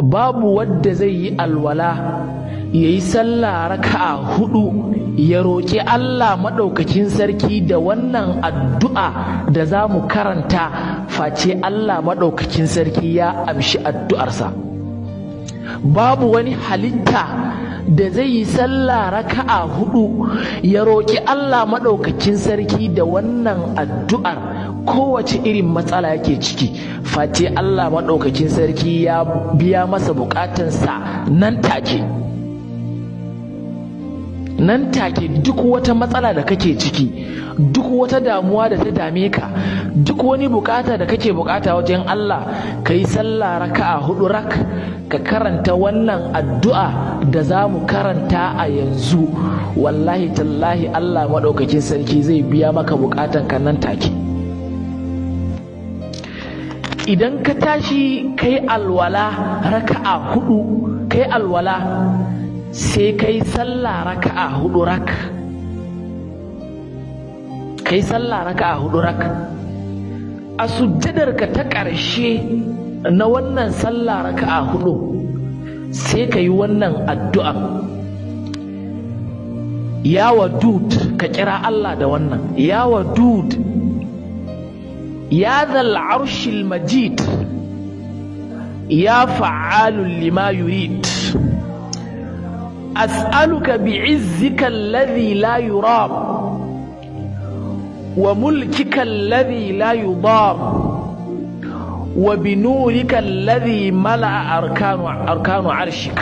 Babu wadda zai yi alwala ya yi sallah raka'a hudu ya roƙi Allah maɗaukakin sarki da wannan addu'a da za mu karanta, face Allah maɗaukakin sarki ya amshi addu'arsa. Babu wani halitta da zai yi sallah raka'a hudu ya roƙi Allah maɗaukakin sarki da wannan addu'ar, kowace irin matsala yake ciki, face Allah maɗaukakin sarki ya biya masa buƙatansa nan take. Nan take duk wata matsala da kake ciki, duk wata damuwa da ta dame ka, duk wani bukata da kake bukata wajen Allah, ka yi sallah raka'a hudu rak, ka karanta wannan addu'a da za mu karanta a yanzu. Wallahi tallahi Allah maɗaukakin sarki zai biya maka bukatan ka nan take. Idan ka tashi ka yi alwala raka'a hudu, ka yi alwala sai kai sallah raka'a hudu rak, kai sallah raka'a hudu rak. A sujjadarka ta ƙarshe na wannan sallah raka'a hudu sai ka yi wannan addu'a: ya wadud, ka kira Allah da wannan: ya wadud, ya zal arshil majid, ya fa'alul lima yurid, أسألك بعزك الذي لا يرام وملكك الذي لا يضام وبنورك الذي ملأ أركان عرشك.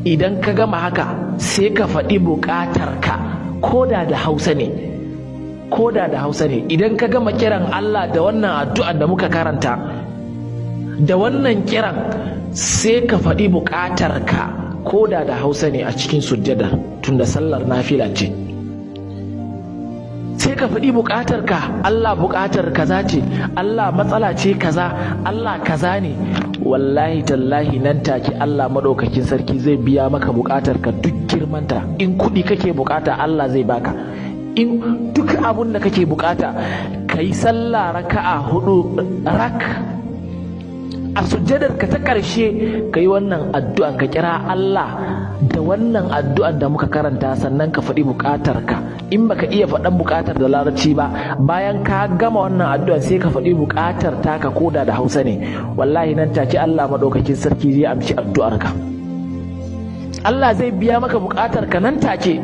Idan ka gama haka sai ka faɗi buƙatarka, koda da Hausa ne, koda da Hausa ne. Idan ka gama kiran Allah da wannan addu'an da muka karanta, da wannan kiran, sai ka faɗi buƙatarka ko da da Hausa ne a cikin sujjada, tunda sallar nafila ce. Sai ka faɗi buƙatarka: Allah, buƙatar kaza ce, Allah, matsala ce kaza, Allah, kaza ne. Wallahi tallahi nan take Allah maɗaukakin sarki zai biya maka buƙatarka duk girmanta. In kuɗi kake buƙata, Allah zai baka. In duk abun da kake buƙata, ka yi sallah raka'a hudu rak, a sujjadar ka ta ƙarshe ka yi wannan addu'an, ka kira Allah da wannan addu'an da muka karanta, sannan ka faɗi buƙatar ka. In baka iya faɗan buƙatar da Larabci ba, bayan ka gama wannan addu'an sai ka faɗi buƙatar taka koda da Hausa ne. Wallahi nan take Allah maɗaukakin sarki zai amshi addu'ar ka, Allah zai biya maka buƙatar ka nan take.